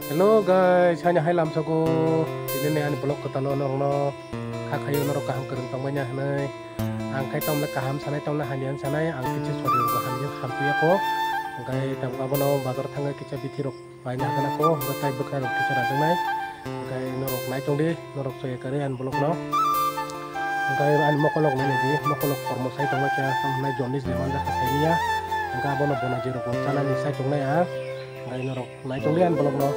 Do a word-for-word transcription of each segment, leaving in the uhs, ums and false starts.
Hello guys, haino hai lamsogo. Tini ni ani vlog kwtalo norokno kha khayo, norok kaham kwrwng tongmani hinwi. Ang khai tamle kaham sanai, tamle hamya sanai, ang kisa sori rok hamya hamtuya ko. Hwnkhe tabuk abono bazar thangwi kisa bithi rok paina hagana ko, hwnkhe tai bwkhwrang rok kisa rajaknai. Hwnkhe norok nai tongdi, norok soya kwrwi ani vlog no. Hwnkhe ani mokolok nai naidi, mokolok kormo sai tongma khe, tamo hwnai jaundice ni manjak kha saimanya. Hwnkhe abono bona jerok bo chanani sai tongnai ang. Hwnkhe norok nai tongdi ani vlog no.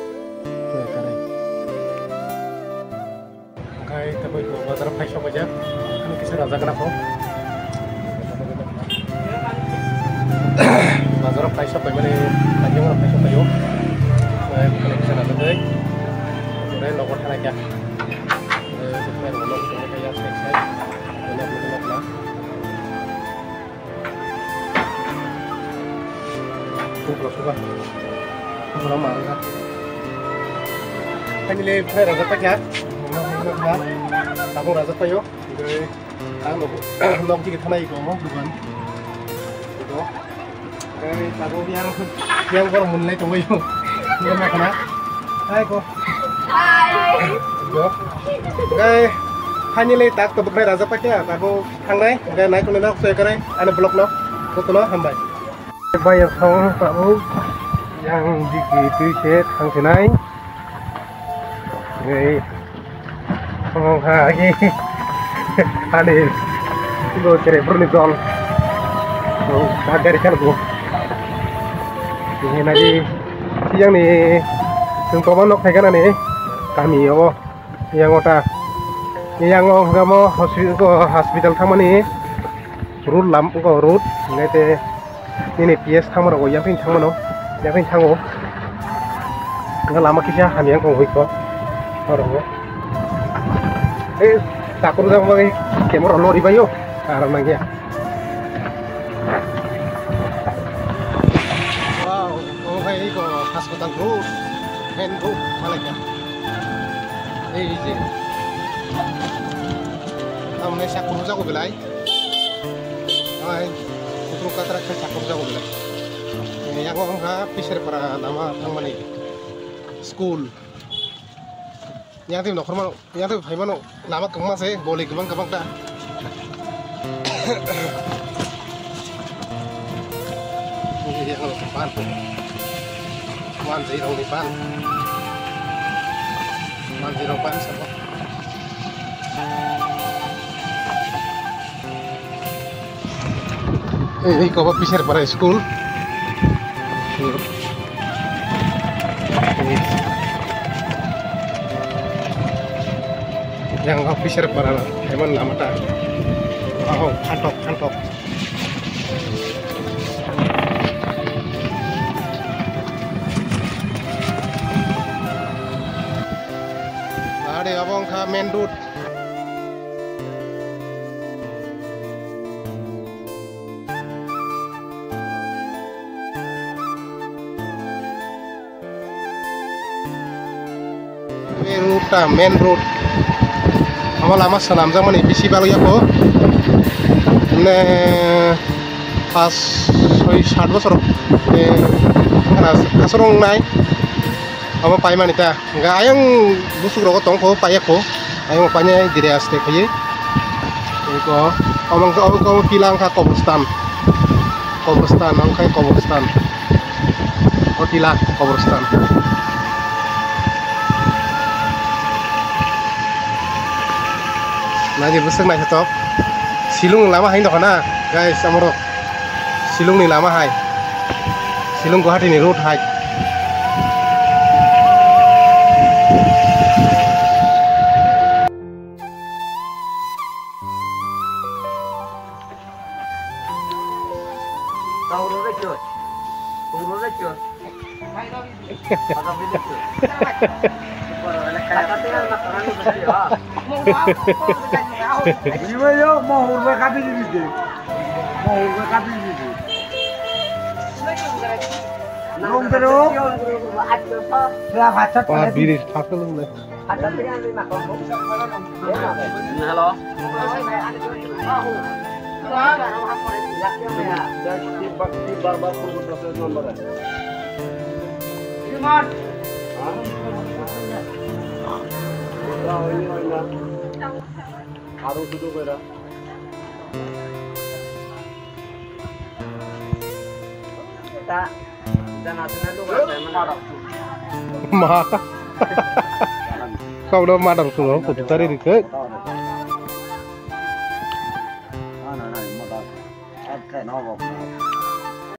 Hwnkhe tabuk bazar phai sok baja. Ani kisa raja kana ko. Bazar phai sok bai mani, ani phai sok bayo. Ani kisa raja dai. Ore nogo thana kya. Eh, bukhai rok nok tongma kaya sai sai. Ani nok na. Bukhai rok suka. Bukhai rok ma wngkha. Ani le phai raja pakya. Tabuk raja payo. Ang nok, nok digi thanai ko mo dukan. Ito. Kai tabo yang, yang bor mun lai tongoi. Yang na kana. Hai ko. Hai. Ito. Kai finally tak to buknai raja pakya tabo thangnai. Kai nai ko nok soi kare ani vlog no. Ko to no hambai. Bayar song tabo yang digi tui se thang sinai. Hei, omo wngkha agi ani go tere bruni dol. O, bagari kal go. Ini lagi siang ni sengkoma nok thai kanani kami o. Yang ota, yang o hwnkha mo hospital, hospital thangmani road lam, wngkha road, nete nini P S thangmano, yang thing thangmano, yang thing thango. Wngkha lama kisa hamya wngkha hoi ko, oro. Eh, takur jang bai camera lori bayo, aram nangya. Wow, oh hai ko hospital road, main road, malaka. Ei je. Tamne sak kurujago belai. Ai, kutru katra khe sak kurujago belai. Eh, yang wngkha Piserpara lama thangmani school. Yang twi nokhormano, yang twi phaimano lama kwbangma se, boli kwbang kwbang ta. Yang ban. Manjwi rokni ban. Manjwi rok ban sabo. Ei, ei, kobo Piserpara school. Yang Piserpara, emang lama ta. Oh, kantok, kantok. Are, abo wngkha main road. Ei road ta main road. Omo lama swnamjakmani bisi bagwi ya kho. Mane pas, soi, sat bosor, eh, aswk wngnai. Omo paimani ta. Hwnkhe ayang busuk rogo tong kho, paiya kho. Ayang painai dire aste khaiye. Eko, omo wngkha, omo wngkha, omo tila wngkha kobrstan. Kobrstan, omo wngkha kobrstan. O tila kobrstan. Nadi bwswk naithotok. Silung lama hai nokha na, guys, amorok. Silungni lama hai. Silung Guwahati ni road hai. Iwe yo, mo hurbe kati di di. Mo hurbe kati di di. Rong pero. Ya, bacha. Pa, biri, thasa lung le. Hello. Ma. Kau do madam sulo kutu tari rikhe.